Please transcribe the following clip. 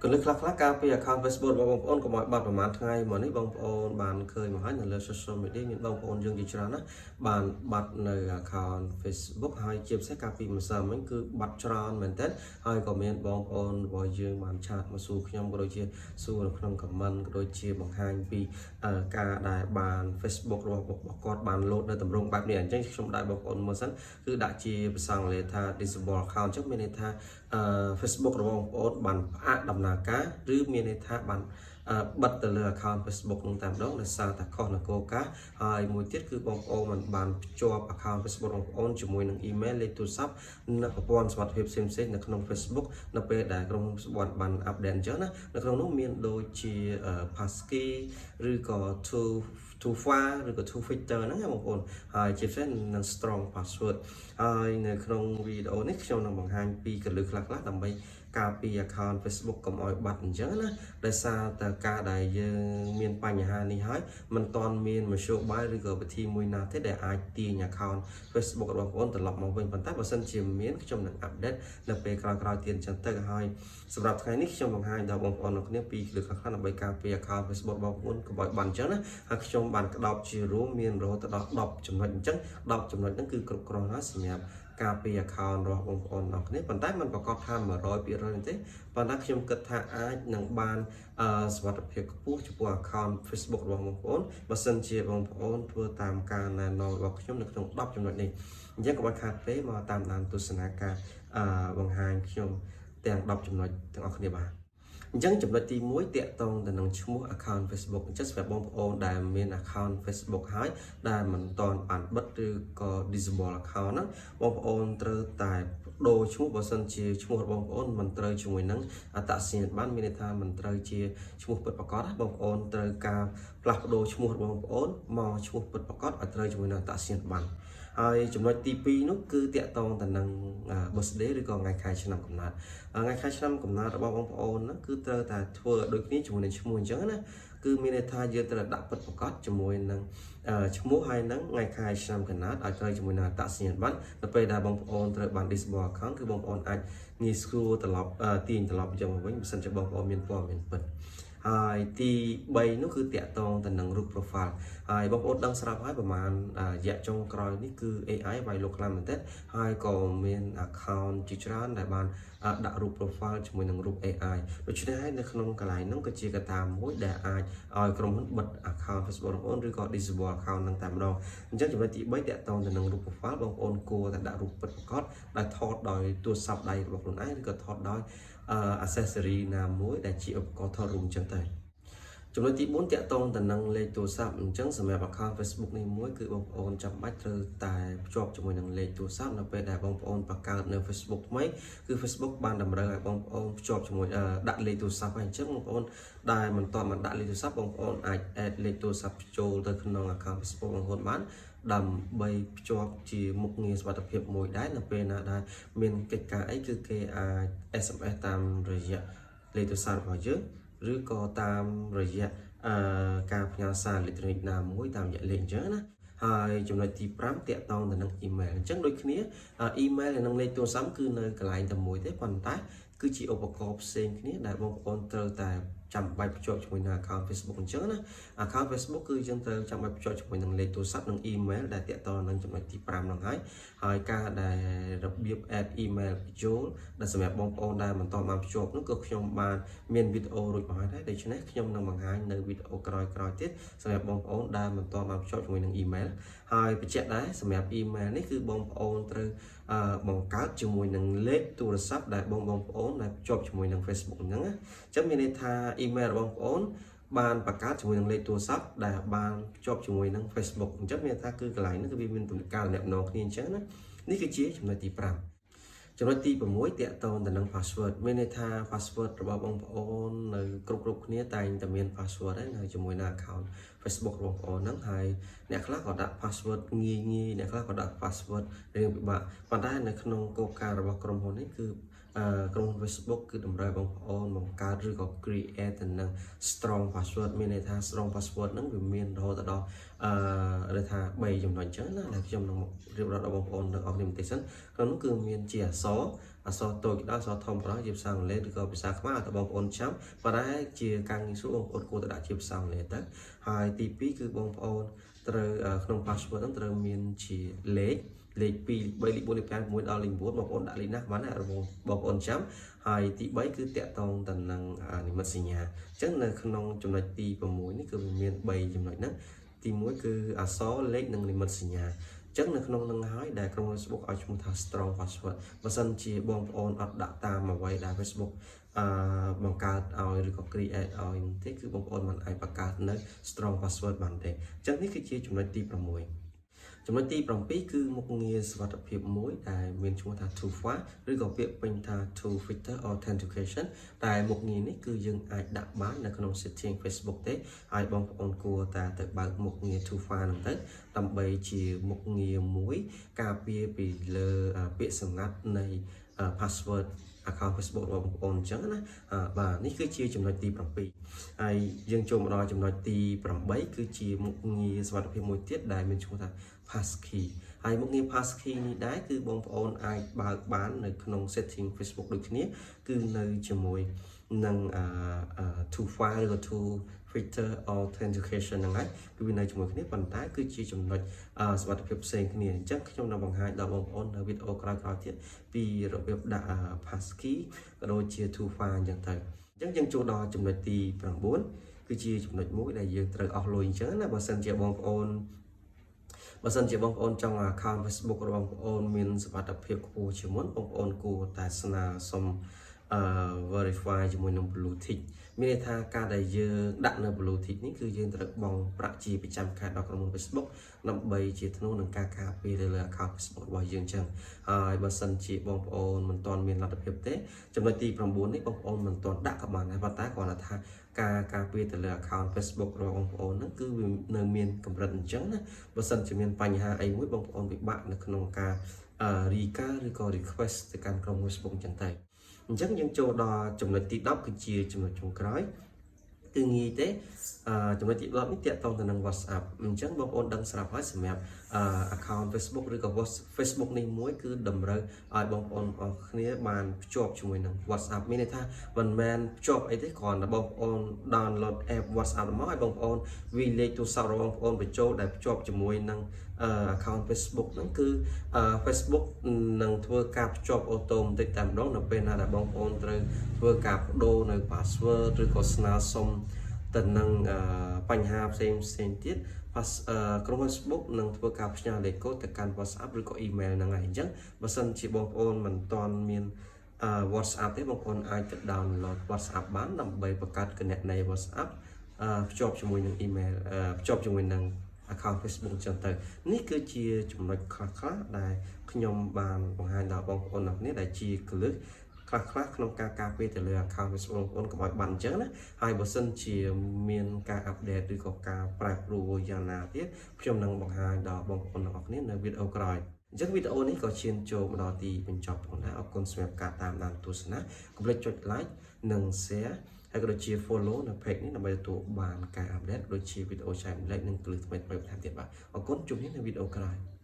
កលឹះខ្លះខ្លះការពី account Facebook របស់បងប្អូនកុំឲ្យបាត់ប្រហែលថ្ងៃមកនេះបងប្អូនបានឃើញមកហើយនៅលើ social media មានបងប្អូនយើងជាច្រើនណាស់បានបាត់នៅ account Facebook ហើយជាពិសេសកាលពីម្សិលមិញគឺបាត់ច្រើនមែនទែនហើយក៏មានបងប្អូនរបស់យើងបាន chat មកសួរខ្ញុំក៏ដូចជាសួរនៅក្នុង comment ក៏ដូចជាបង្ហាញពីការដែលបាន Facebook របស់គាត់បានលោតនៅទម្រង់បែបនេះអញ្ចឹងខ្ញុំដែរបងប្អូនមើលសិនគឺដាក់ជាភាសាអង់គ្លេសថា disable account អញ្ចឹងមានន័យថាFacebook របស់បងប្អូនបានផ្អាកដំណើរការឬមានន័យថាបានបិទទៅលើ account Facebook នោះតែម្ដងដោយសារតែខុសនគោលការណ៍ហើយមួយទៀតគឺបងប្អូនមិនបានភ្ជាប់ account Facebook បងប្អូនជាមួយនឹង email លេខទូរស័ព្ទនិងប្រព័ន្ធសុវត្ថិភាពផ្សេងៗនៅក្នុង Facebook នៅពេលដែលក្រុមហ៊ុន Facebook បាន update អញ្ចឹងណានៅក្នុងនោះមានដូចជា passkey ឬក៏ two fa ឬក៏ two factor ហ្នឹងណាបងប្អូនហើយជាពិសេសនឹង strong password ហើយនៅក្នុងវីដេអូនេះខ្ញុំនឹងបង្ហាញពីគន្លឹះខ្លះៗដើម្បីការពារ account Facebook កុំឲ្យបាត់អញ្ចឹងណាដោយសារតែការដែលយើងមានបញ្ហានេះហើយមិនទាន់មានមធ្យោបាយឬក៏វិធីមួយណាទេដែលអាចទាញ account Facebook របស់បងប្អូនត្រឡប់មកវិញប៉ុន្តែបើសិនជាមានខ្ញុំនឹង update នៅពេលក្រោយៗទៀតអញ្ចឹងទៅហើយសម្រាប់ថ្ងៃនេះខ្ញុំបង្ហាញដល់បងប្អូនទាំងគ្នាពីគន្លឹះខ្លះៗដើម្បីការពារ account Facebook បងប្អូនកុំឲ្យបាត់អញ្ចឹងណាហើយខ្ញុំបានក្តោបជារួមមានរហូតដល់10ចំណុចអញ្ចឹង10ចំណុចហ្នឹងគឺគ្រប់គ្រាន់ហើយសម្រាប់ការពារ account របស់បងប្អូនទាំងគ្នាប៉ុន្តែมันប្រកាសថា100%ទេប៉ុន្តែខ្ញុំគិតថាអាចនឹងបានសុវត្ថិភាពខ្ពស់ចំពោះ account Facebook របស់បងប្អូនបើសិនជាបងប្អូនធ្វើតាមការណែនាំរបស់ខ្ញុំនៅក្នុង10ចំណុចនេះអញ្ចឹងកុំឲ្យខាតពេលមកតាមដានទស្សនាការបង្ហាញខ្ញុំទាំង10ចំណុចទាំងអស់គ្នាបាទអញ្ចឹងចំណុចទី1ទាក់ទងទៅនឹងឈ្មោះ account Facebook អញ្ចឹងសម្រាប់បងប្អូនដែលមាន account Facebook ហើយដែលមិនទាន់បានបិទឬក៏ disable account ហ្នឹងបងប្អូនត្រូវតែ ដូរឈ្មោះបើសិនជាឈ្មោះរបស់បងប្អូនមិនត្រូវជាមួយនឹងអត្តសញ្ញាណប័ណ្ណមានន័យថាមិនត្រូវជាឈ្មោះពិតប្រាកដណាបងប្អូនត្រូវការផ្លាស់ប្ដូរឈ្មោះរបស់បងប្អូនមកឈ្មោះពិតប្រាកដឲ្យត្រូវជាមួយនឹងអត្តសញ្ញាណប័ណ្ណហើយចំណុចទី2នោះគឺទាក់ទងទៅនឹង birthday ឬក៏ថ្ងៃខែឆ្នាំកំណើតថ្ងៃខែឆ្នាំកំណើតរបស់បងប្អូនហ្នឹងគឺត្រូវតែធ្វើដូចគ្នាជាមួយនឹងឈ្មោះអញ្ចឹងណាគឺមានន័យថាយើងត្រូវដាក់ពិតប្រាកដជាមួយនឹងឈ្មោះហើយនឹងថ្ងៃខែឆ្នាំកំណើតឲ្យត្រូវជាមួយនឹងអត្តសញ្ញាណប័ណ្ណនៅពេលដែលបងប្អូនត្រូវបាន disable account គឺបងប្អូនអាចងាយស្រួលត្រឡប់ទាញត្រឡប់យកមកវិញបើសិនជាបងប្អូនមានព័ត៌មានពិតហើយទី3នោះគឺទាក់ទងទៅនឹងរូប profile ហើយបងប្អូនដឹងស្រាប់ហើយប្រហែលរយៈចុងក្រោយនេះគឺ AI វាយលុកខ្លាំងមែនទែនហើយក៏មាន account ជាច្រើនដែលបានដាក់រូប profile ជាមួយនឹងរូប AI ដូច្នេះហើយនៅក្នុងកន្លែងហ្នឹងក៏ជាកត្តាមួយដែលអាចឲ្យក្រុមហ៊ុនបិទ account Facebook របស់បងប្អូនឬក៏ disable account ហ្នឹងតែម្ដងអញ្ចឹងចំណុចទី3ទាក់ទងទៅនឹងរូប profile បងប្អូនគួរតែដាក់រូបពិតប្រាកដដែលថតដោយទូរស័ព្ទដៃរបស់ខ្លួនឯងឬក៏ថតដោយ accessory ណាមួយដែលជាឧបករណ៍ថតរូបអញ្ចឹងទៅចំណុចទី4ទាក់ទងទៅនឹងលេខទូរស័ព្ទអញ្ចឹងសម្រាប់ account Facebook នេះមួយគឺបងប្អូនចាំបាច់ត្រូវតែភ្ជាប់ជាមួយនឹងលេខទូរស័ព្ទនៅពេលដែលបងប្អូនបង្កើតនៅ Facebook ថ្មីគឺ Facebook បានតម្រូវឲ្យបងប្អូនភ្ជាប់ជាមួយដាក់លេខទូរស័ព្ទហើយអញ្ចឹងបងប្អូនដែលមិនទាន់បានដាក់លេខទូរស័ព្ទបងប្អូនអាច add លេខទូរស័ព្ទចូលទៅក្នុង account Facebook បងប្អូនបានដើម្បីភ្ជាប់ជាមុខងារសុវត្ថិភាពមួយដែរនៅពេលណាដែលមានកិច្ចការអីគឺគេអាច SMS តាមរយៈលេខទូរស័ព្ទរបស់យើងឬក៏តាមរយៈអឺការផ្ញើសារអេឡិចត្រូនិកណាមួយតាមរយៈលេខអញ្ចឹងណាហើយចំណុចទី5ទាក់ទងទៅនឹង email អញ្ចឹងដូចគ្នា email និងលេខទូរស័ព្ទគឺនៅកន្លែងតែមួយទេប៉ុន្តែគឺជាឧបករណ៍ផ្សេងគ្នាដែលបងប្អូនត្រូវតែ ចាំបាច់ភ្ជាប់ជាមួយនឹង account Facebook អញ្ចឹងណា account Facebook គឺយើងត្រូវចាំបាច់ភ្ជាប់ជាមួយនឹងលេខទូរស័ព្ទនិង email ដែលទាក់ទងនឹងចំណុចទី5ហ្នឹងហើយហើយការដែលរបៀប add email បញ្ចូលដែលសម្រាប់បងប្អូនដែលមិនទាន់បានភ្ជាប់នោះក៏ខ្ញុំបានមានវីដេអូរួចមកហើយដែរដូច្នេះខ្ញុំនឹងបង្ហាញនៅវីដេអូក្រោយៗទៀតសម្រាប់បងប្អូនដែលមិនទាន់បានភ្ជាប់ជាមួយនឹង email ហើយបញ្ជាក់ដែរសម្រាប់ email នេះគឺបងប្អូនត្រូវបង្កើតជាមួយនឹងលេខទូរស័ព្ទដែលបងបងប្អូនដែលភ្ជាប់ជាមួយនឹង Facebook ហ្នឹងណាអញ្ចឹងមានន័យថា email របស់បងប្អូនបានបង្កើតជាមួយនឹងលេខទូរស័ព្ទដែលបានភ្ជាប់ជាមួយនឹង Facebook អញ្ចឹងមានន័យថាគឺកន្លែងហ្នឹងគឺវាមានទំនាក់ការទំនាក់ទំនងគ្នាអញ្ចឹងណានេះគឺជាចំណុចទី5ចំណុចទី6ទាក់ទងទៅនឹង password មានន័យថា password របស់បងប្អូននៅគ្រប់គ្រប់គ្នាតែងតែមាន password ហើយនៅជាមួយនឹង account Facebook របស់បងប្អូនហ្នឹងហើយអ្នកខ្លះក៏ដាក់ password ងាយងាយអ្នកខ្លះក៏ដាក់ password រៀងពិបាកប៉ុន្តែនៅក្នុងគោលការណ៍របស់ក្រុមហ៊ុននេះគឺ ក្រុមហ៊ុន Facebook គឺតម្រូវបងប្អូនបង្កើតឬក៏ create ទៅនឹង strong password មានន័យថា strong password ហ្នឹងវាមានរហូតដល់ឬថា3ចំណុចអញ្ចឹងណាដែលខ្ញុំនឹងមករៀបរាប់ដល់បងប្អូនទាំងអស់គ្នាបន្តិចសិនក្នុងនោះគឺមានជាអក្សរតូចដល់អក្សរធំក៏ដោយជាភាសាអង់គ្លេសឬក៏ភាសាខ្មែរឲ្យតែបងប្អូនចាំប៉ុន្តែជាការងាយស្រួលបងប្អូនគួរតែដាក់ជាភាសាអង់គ្លេសទៅហើយទី2គឺបងប្អូនត្រូវក្នុង password ហ្នឹងត្រូវមានជាលេខលេខ2លេខ3លេខ4លេខ5 6ដល់លេខ9បងប្អូនដាក់លេខណាបានណាបងប្អូនចាំហើយទី3គឺតាក់ទងទៅនឹងនិមិត្តសញ្ញាអញ្ចឹងនៅក្នុងចំណុចទី6នេះគឺវាមាន3ចំណុចហ្នឹងទី1គឺអក្សរលេខនិងនិមិត្តសញ្ញាចឹងនៅក្នុងនឹងហើយដែលក្រុម Facebook ឲ្យឈ្មោះថា strong password បើសិនជាបងប្អូនអត់ដាក់តាមអ្វីដែល Facebook បង្កើតឲ្យឬក៏ create ឲ្យទេគឺបងប្អូនមិនអាចបង្កើតនៅ strong password បានទេអញ្ចឹងនេះគឺជាចំណុចទី6ចំណុចទី7គឺមុខងារសុវត្ថិភាពមួយដែលមានឈ្មោះថា 2FA ឬក៏ពាក្យពេញថា Two Factor Authentication តែមុខងារនេះគឺយើងអាចដាក់បាននៅក្នុង setting Facebook ទេហើយបងប្អូនគួរតែទៅបើកមុខងារ 2FA ហ្នឹងទៅដើម្បីជាមុខងារមួយការពារពីលើពាក្យសម្ងាត់នៃ password account Facebook របស់បងប្អូនអញ្ចឹងណាបាទនេះគឺជាចំណុចទី7ហើយយើងចូលមកដល់ចំណុចទី8គឺជាមុខងារសុវត្ថិភាពមួយទៀតដែលមានឈ្មោះថា passkey ហើយមុខងារ passkey នេះដែរគឺបងប្អូនអាចបើកបាននៅក្នុង setting Facebook ដូចគ្នាគឺនៅជាមួយនឹង 2FA ឬក៏ two factor authentication ហ្នឹងហើយគឺវានៅជាមួយគ្នាប៉ុន្តែគឺជាចំណុចសុវត្ថិភាពផ្សេងគ្នាអញ្ចឹងខ្ញុំនឹងបង្ហាញដល់បងប្អូននៅវីដេអូក្រោយៗទៀតពីរបៀបដាក់ passkey ក៏ដូចជា 2FA អញ្ចឹងទៅអញ្ចឹងយើងចូលដល់ចំណុចទី9គឺជាចំណុចមួយដែលយើងត្រូវអស់លុយអញ្ចឹងណាបើសិនជាបងប្អូនចង់ account Facebook របស់បងប្អូនមានសុវត្ថិភាពខ្ពស់ជាងមុនបងប្អូនគួរតែស្នើសុំ verify ជាមួយនឹង blue tick មានន័យថាការដែលយើងដាក់នៅ blue tick នេះគឺយើងត្រូវបង់ប្រាក់ជាប្រចាំខែដល់ក្រុមហ៊ុន Facebook ដើម្បីជាថ្នូរនឹងការការពារទៅលើ account Facebook របស់យើងចឹងហើយបើសិនជាបងប្អូនមិនទាន់មានលទ្ធភាពទេចំណុចទី9នេះបងប្អូនមិនទាន់ដាក់ក៏បានដែរប៉ុន្តែគ្រាន់តែថាការការពារទៅលើ account Facebook របស់បងប្អូនហ្នឹងគឺវានៅមានកម្រិតអញ្ចឹងណាបើសិនជាមានបញ្ហាអីមួយបងប្អូនពិបាកនៅក្នុងការរីកាឬក៏ request ទៅកាន់ក្រុម Facebook អញ្ចឹងទៅអញ្ចឹងយើងចូលដល់ចំណុចទី10គឺជាចំណុចចុងក្រោយគឺងាយទេចំណុចទី10នេះតាក់ទងទៅនឹង WhatsApp អញ្ចឹងបងប្អូនដឹងស្រាប់ហើយសម្រាប់ account Facebook ឬក៏ Facebook នេះមួយគឺតម្រូវឲ្យបងប្អូនអស់គ្នាបានភ្ជាប់ជាមួយនឹង WhatsApp មានន័យថាមិនមែនភ្ជាប់អីទេគ្រាន់តែបងប្អូន download app WhatsApp មកឲ្យបងប្អូនវាយលេខទូរស័ព្ទរបស់បងប្អូនបញ្ចូលដែលភ្ជាប់ជាមួយនឹង account Facebook ហ្នឹងគឺ Facebook នឹងធ្វើការភ្ជាប់automatic តែម្ដងនៅពេលណាដែលបងប្អូនត្រូវធ្វើការបដូរនៅ password ឬក៏ស្នើសុំទៅនឹងបញ្ហាផ្សេងផ្សេងទៀត ក្រុម Facebook នឹងធ្វើការផ្ញើលេខកូដទៅកាន់ WhatsApp ឬក៏ email ហ្នឹងហើយអញ្ចឹងបើសិនជាបងប្អូនមិនទាន់មាន WhatsApp ទេបងប្អូនអាចទៅ download WhatsApp បានដើម្បីបង្កើតគណនី WhatsApp ភ្ជាប់ជាមួយនឹង email ភ្ជាប់ជាមួយនឹង account Facebook អញ្ចឹងទៅនេះគឺជាចំណុចខ្លះៗដែលខ្ញុំបានបង្ហាញដល់បងប្អូនទាំងគ្នាដែលជាគន្លឹះខ្លះខ្លះក្នុងការការពារទៅលើ account Facebook បងប្អូនកុំឲ្យបាត់អញ្ចឹងណាហើយបើសិនជាមានការ update ឬក៏ការប្រែប្រួលយ៉ាងណាទៀតខ្ញុំនឹងបង្ហាញដល់បងប្អូនទាំងអស់គ្នានៅវីដេអូក្រោយអញ្ចឹងវីដេអូនេះក៏ឈានចូលមកដល់ទីបញ្ចប់ផងដែរអរគុណសម្រាប់ការតាមដានទស្សនាកុំភ្លេចចុច like និង share ហើយក៏ដូចជា follow នៅ page នេះដើម្បីទទួលបានការ update ដូចជាវីដេអូចែករំលែកនិងគន្លឹះថ្មីៗបន្ថែមទៀតបាទអរគុណជួបគ្នានៅវីដេអូក្រោយ។